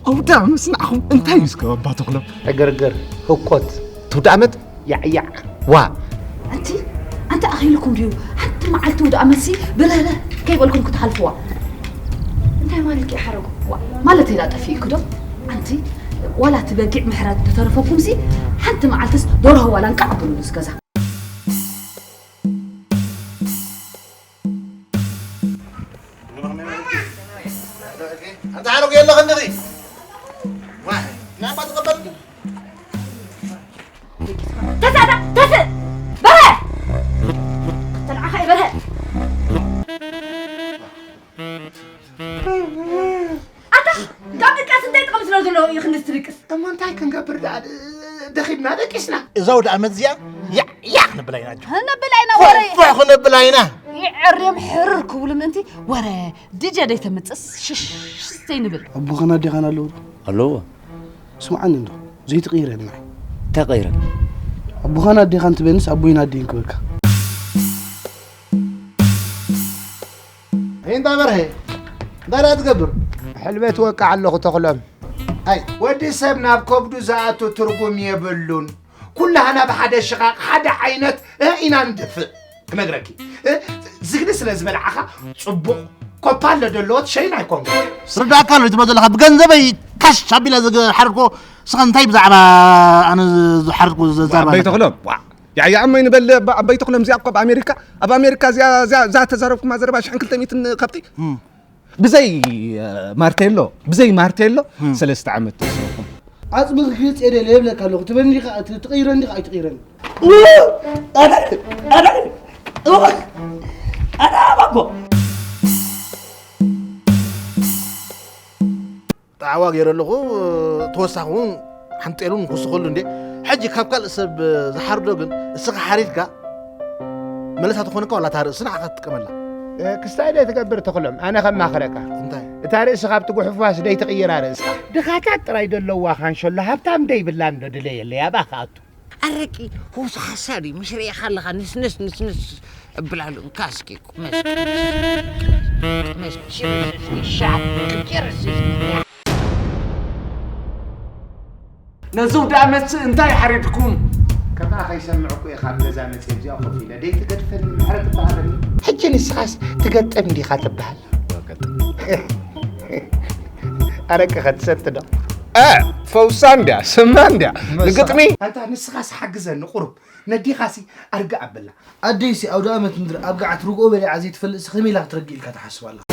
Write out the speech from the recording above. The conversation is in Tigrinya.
ኣውዳ ምስ ንዓኹም እንታይ እዩ እስከ ኣባ ተኽሎም? ዕግርግር፣ ህኮት፣ ትውደ ዓመት ያዕያዕ። ዋ። ኣንቲ ኣንቲ ኣኺልኩም ድዩ? ሓንቲ መዓልቲ ውድኣ መሲ ብለለ ከይበልኩም ክትሓልፍዋ። እንታይ ማለት እዩ ሓረጉ? ዋ፣ ማለት ኢላ ጠፊእኩ ዶ? ኣንቲ ዋላ እቲ በጊዕ ምሕረት ተተረፈኩም ሲ ሓንቲ መዓልትስ ደርሆ ዋላ እንቃዕ ኣብሉሉ እዚ ገዛ። ኣንተ ሓረጉ የለኽን ዲኺ? ዋይ፣ ናይ ኣባ ተቐበልኪ? ተሳዳ ተስእ በርሀ ተልዓኻ እዩ በርሀ ኣታ ካብ ድቃስ እንታይ ጥቕሚ ስለ ዘለዎ እዩ ክንድስ ትድቅስ እሞ እንታይ ክንገብር ደኣ? ደኺምና ደቂስና። እዛ ወደ ኣመት እዚኣ ያዕ ያዕ ክንብላ ኢና። ነብላ ኢና ወረ ፎዕ ክንብላ ኢና። ይዕርዮም ሕርር ክብሉ ምእንቲ ወረ ድጀ ደይተምፅስ ሽሽ ስተይ ንብል ኣቦኻን ኣዴኻን ኣለዉ ዶ? ኣለዎ። ስምዓኒ እንዶ ዘይትቕይረኒ ንዓይ። እንታይ ቀይረ? ኣቦኻን ኣዴኻን ትበንስ ኣቦይን ኣዴን ክበካ። እንታይ በርሀ እንታይ ደኣ ትገብር? ሕልበት ወቃዕ ኣለኹ ተኽሎም። ኣይ ወዲ ሰብ ናብ ከብዱ ዝኣቱ ትርጉም የብሉን። ኩላህና ብሓደ ሽቓቕ ሓደ ዓይነት እ ኢና ንድፍእ። ክነግረኪ እ ዝግኒ ስለ ዝበልዓኻ ጽቡቕ ኮፓለ ደለዎት ሸይን ኣይኮንኩ። ስርዳእካ ኣሎ ትብሎ ዘለኻ ብገንዘበይ ካሽ ኣቢላ ዝሓረድኮ ስኻ እንታይ ብዛዕባ ኣነ ዝሓረድኮ ዘዛርባ ኣበይ ተኽሎም ዋ ያያ እሞ ይንበል ኣበይ ተኽሎም እዚኣ እኮ ኣብ ኣሜሪካ ኣብ ኣሜሪካ እዚኣ እዚኣ እዛ ተዛረብኩማ ዘረባ ሽሕን ክልተ ሚእትን ከብቲ ብዘይ ማርቴሎ ብዘይ ማርቴሎ ሰለስተ ዓመት ተስርኹም ዓጽምኺ ክጽየ ደልየ ይብለካ ኣለኹ። ትበኒ ዲኻ ትቕይረኒ ዲኻ ኣይትቕይረኒ? ኣነ ኣነ ኣነ ኣነ ኣባኮ ጣዕዋ ገይረ ኣለኹ። ተወሳኺ እውን ሓንጤሉን ክውስኸሉ እንዴ። ሕጂ ካብ ካልእ ሰብ ዝሓርዶ ግን እስኻ ሓሪድካ መለሳ ትኾንካ ዋላ እታ ርእሲ ንዓኻ ትጥቀመላ። ክስታይ ደይ ትገብር ተኽሎም ኣነ ከማኽረካ እንታይ እታ ርእሲ ካብ ትጉሕፋስ ደይ ትቕይራ ርእስኻ ድኻታት ጥራይ ደለዋ ካንሸሎ ሃብታም ደይብላ እንዶ ድለየለይ ኣባኻ ኣቱ ኣረቂ ሆስ ሓሳድ እዩ ምስ ርኢኻ ኣለኻ ንስንስ ንስንስ እብላሉ እንካ እስኪ ነዚ ውድኣ መጽእ እንታይ ሓሪድኩም? ከምኣ ከይሰምዕ እኮ እየ ካብ ገዛ መጽእ እዚኣ ኮፍ ኢለ ደይትገድፈኒ ምሕረት ትበሃለኒ። ሕጂ ንስኻስ ትገጥም ዲኻ ትበሃል? ኣረቂ ከትሰቲ ዶ? እ ፈውሳ እንድያ ስማ እንድያ ንግጥሚ ኣንታ ንስኻስ ሓግዘኒ ቁሩብ ነዲኻሲ ኣርግእ ኣብላ። ኣደይሲ ኣውደ ኣመት ምድሪ ኣብ ገዓት ርግኦ በሊዓ ዘይትፈልጥሲ ከመይ ኢላ ክትረግእ ኢልካ ትሓስብ ኣለኻ?